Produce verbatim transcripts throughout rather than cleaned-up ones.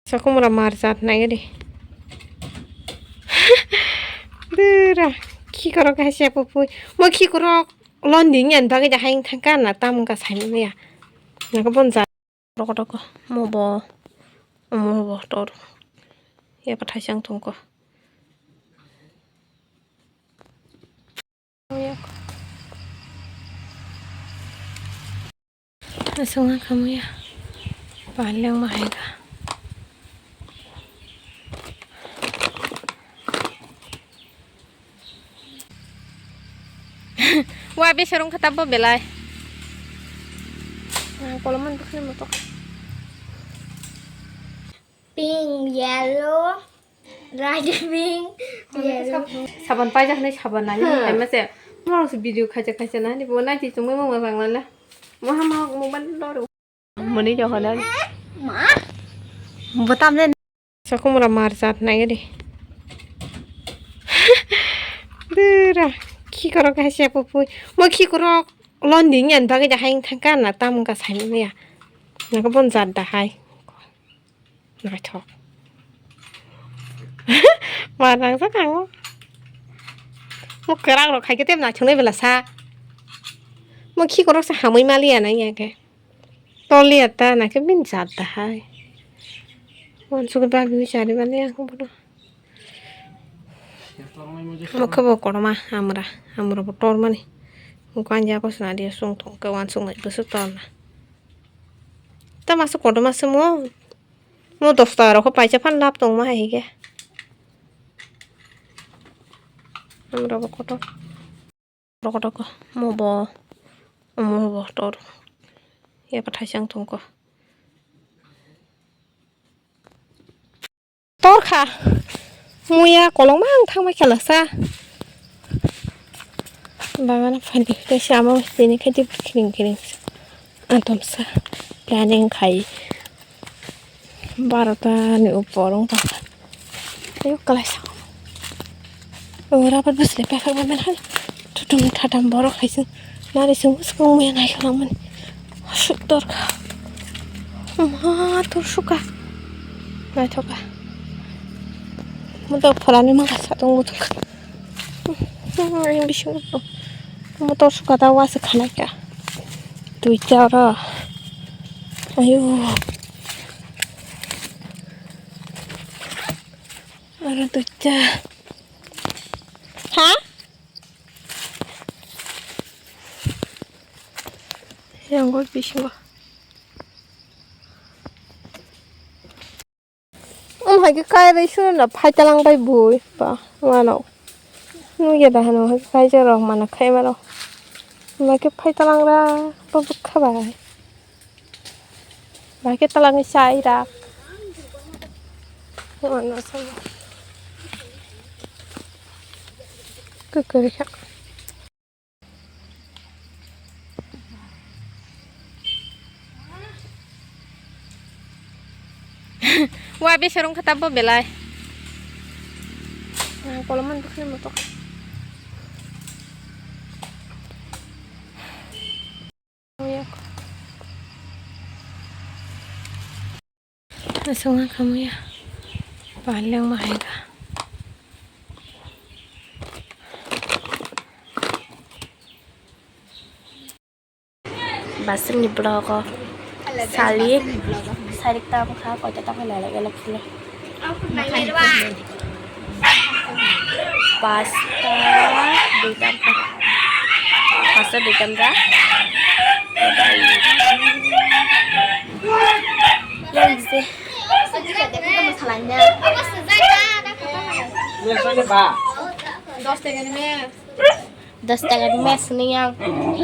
Sakumra mar jat nai di. Dura, khikorok hai se pupui. Mo khikorok londing yan bagwi da haing thangka na tam wngka sai manya. Naka bon jat. Roko roko, mo bo, mo bo tor. Ya pathai sang thungko. Aswk wngkha muya. Paleng ma hai kha. Wa besar wngkha tabbo belai. Koloman bwkhani motok. Pink, yellow, red, pink, yellow. Saban paijak hinwi saban nani. Hmm. Hai mase, norok se video khaijak khaijak nani, bo naiti chumui mung mung lang lala. Moha ma mobile loro. Muni jo hona. Ma? Bo tamne. Sakumra mar jat nai di. Dura, khikorok hai se pupui. Mo khikorok londing yan bagwi da haing thangka na tam wngka sai manya. Naka bon jat da hai. Naithok. Mar nang sa kango. Mo kwrak rok khai khe tem naithok nai bela sa. Mo khikorok sa hamui maliya nai ya khe. Toliya ta na khe bini jat da hai. Wansuk bagwi chari maliya ang bono. Mo khe bo kotorma amra, amra bo tormani. Mo kanja ko sna dia sung thok khe wansuk nai bwswk torna. Ta masa kotorma se mo. Mo dos taka rok paisa phan lab tongma hai khe. Amra bo kotor. Roko roko, mo bo, mo bo tor. Ya pathai sang thungko. Tor kha. Muya kolong mang thang mai khala sa. Baba na phani, tei si ama tini khe tip khiring khiring. Atom sa. Planning khai. Barota ni upor wng tong kha. Ayo, kalai sa. O, rabar bwsle pefak bai mani hai. Tutum tatam borok hai se. Nari se muskang muya nai kha langmani. Aswk tor kha. Ma, tor suka. Naithok kha. Mo tor phalani mangsa tong muthung kha. Ang bisingo motor suka ta wa se khanai kha. Twi cha oro. Ayo. Aro twi cha. Ha? Yang gol bisingo. Omo hai khe kairwi swnamna phai talang bai bui ba uanw. Nukya da hwnwi hai khe kaijak rok mana khai mano. Omo hai khe phai talang ra bo bwkha bai. Bai khe talangwi chai rak. Kwkwi kha. Wa besar wngkha tabbo belai. Koloman bwkhani motok. Aswk wngkha muya. Paleng ma hai kha. Baswkni vlog o sali sarik tam kha, koita tamo lalai belai kheno. Pasta duitam kha. Pasta duitam da. Yang se. Dos taka ni mes. Dos taka ni mes ni yang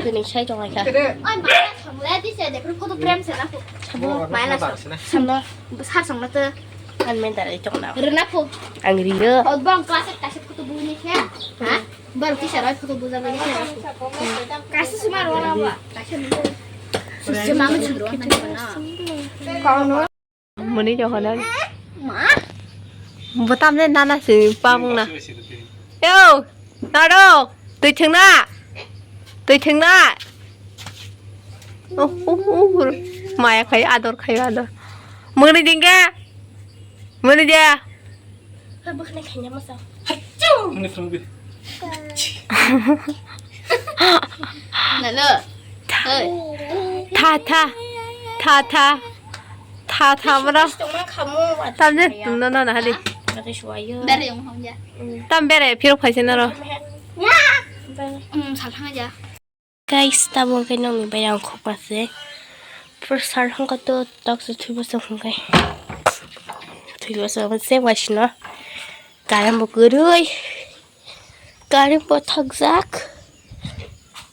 kini sai tong kha. Oi, ma, thang le, di se, de, photo frame se na. Sabo, ma na. Samno, sar song na to. An men dara tong na. Rena pho. Ang riyo. Hot bang class ka se photo bu ni khe. Ha? Bal ki sarai photo bu ja ni khe. Ka se sima ro na ba. Ka se ni. Sujje ma mi chudro na. Ka no. Muni jo hona. Ma? Bo tamne nana se pabung na. Yo, naro, twi thwngna. Twi thwngna. Oh, oh, oh, oh. Maya khai, ador khai, ador. Muni dingga. Mani dia. Hei, bwkhwnai khaina masa. Mani thangdi. Nalo. Hei. Tha, tha. Tha, tha. Tha, tha, mara. Tongma khamu, wa Tam je, tongya. Tum, no, no, no, hadi. Wa te shuwa yo. Bere yung hong ya. Tam bere, phirok phaise naro. Ya. Um, salthang ja. Guys, tabuk khe nokni bai ang khokma se. Pura sal hwnkha to, tok se thwibo se hwnkhe. Thwibo se hwnkhe se waisino. Current bo kwrwi. Current bo thokjak.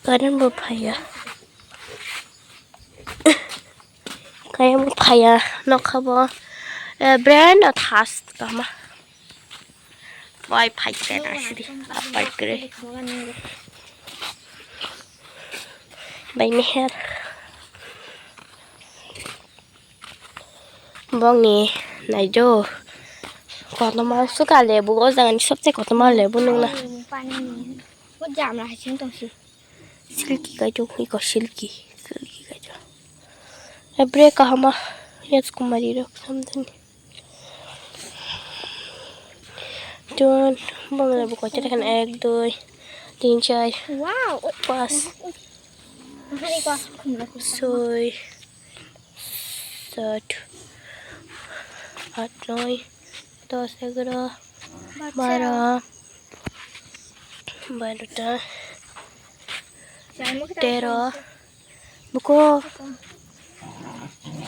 Current bo phaiya. Current bo phaiya. Nokha bo, eh, brand o thas kama. Wi-Fi kena sidi, apai kre. Bai meher. Bongni naijo. Kotorma suka lebu, o jagani sobse kotorma lebu nungna. Silky kaijo, iko silky, silky kaijo. Ebre kahama, yas kumari rok samdani. Tun, bongla bo koita dekhan ek, dui, tin, char, Wow. Pas, Hari ko. Soi, sat, at, noi, dos, egaro, baro, barota, Tero. Buko.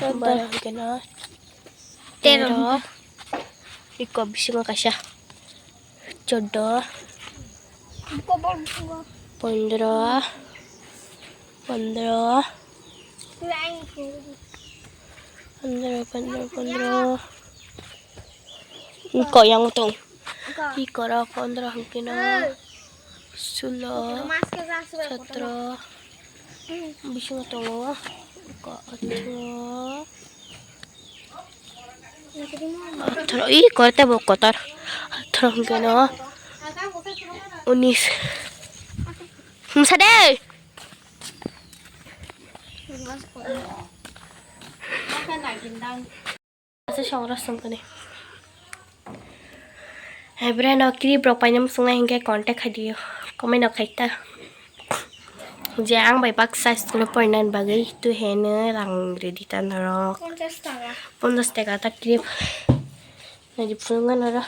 Tero. Tero. Iko bisingo kaisa. Chodo. Buko bol bisingo. Pondro. Pondro. Pondro, pondro, pondro. Iko yang tong. Iko ra pondro hwnkhe no. Sulo. Sotro. Bisingo tongo. Iko atro. Atro. Iko tebo kotor. Atro hwnkhe no. Unis. Masa de. Asa songra songkani. Hai, brand o clip rok paina muchungnai hinkhe contact khai di, comment rok khai ta. Je ang bai baksa school o porinani bagwi tu heno rang redi ta norok. Ponchash taka. Ponchash taka ta clip. Nai di phunukna noro.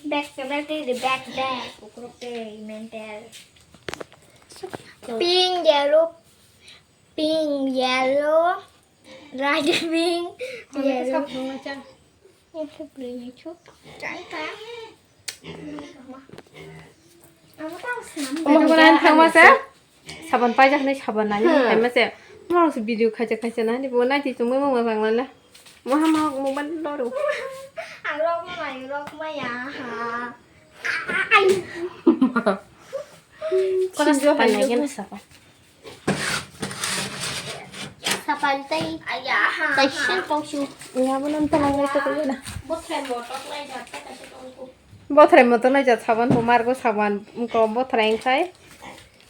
Bag se bag de, de bag bag. Ukuruk de mental. Pink, yellow, pink, yellow. Rajbing. Yellow. Itu green itu. Itu kan thangma se. Saban paijak hinwi saban nani. Thangma se. Norok se video khaijak khaijak nani bo naiti chumui mung mung lang lala. Moha ma mobile loro. Ang rok ma mai rok ma ya ha. Ai. Kono saban nai gena saban. Sapan tei. Kaisa tong su. Abo nang tong ngai to kaya na. Bothrai motok nai jat ta kaisa tong ku. Bothrai motok nai jat saban bo margo saban ko bothrai khai.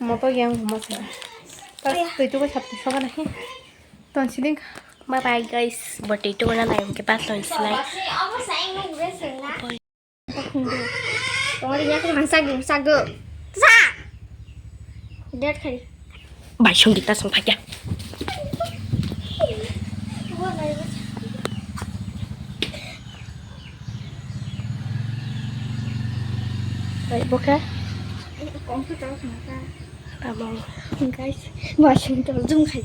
Motok yang mo sa. Tas tei tu ko sap tu saban ahi. Ton siling. Bye bye guys. Bo tei tu na nai ke pa ton silai. Abo sa eng nung bre sing na. Tongri yak nang sagdu sagdu. Sa. Det khai. Bai song kita song phakya. Bai boka. Kong tu tau song ka. Amang. Guys, bai song tau zoom khai.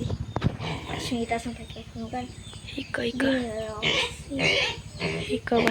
Song kita song phakya. Guys. Iko iko. Iko bai.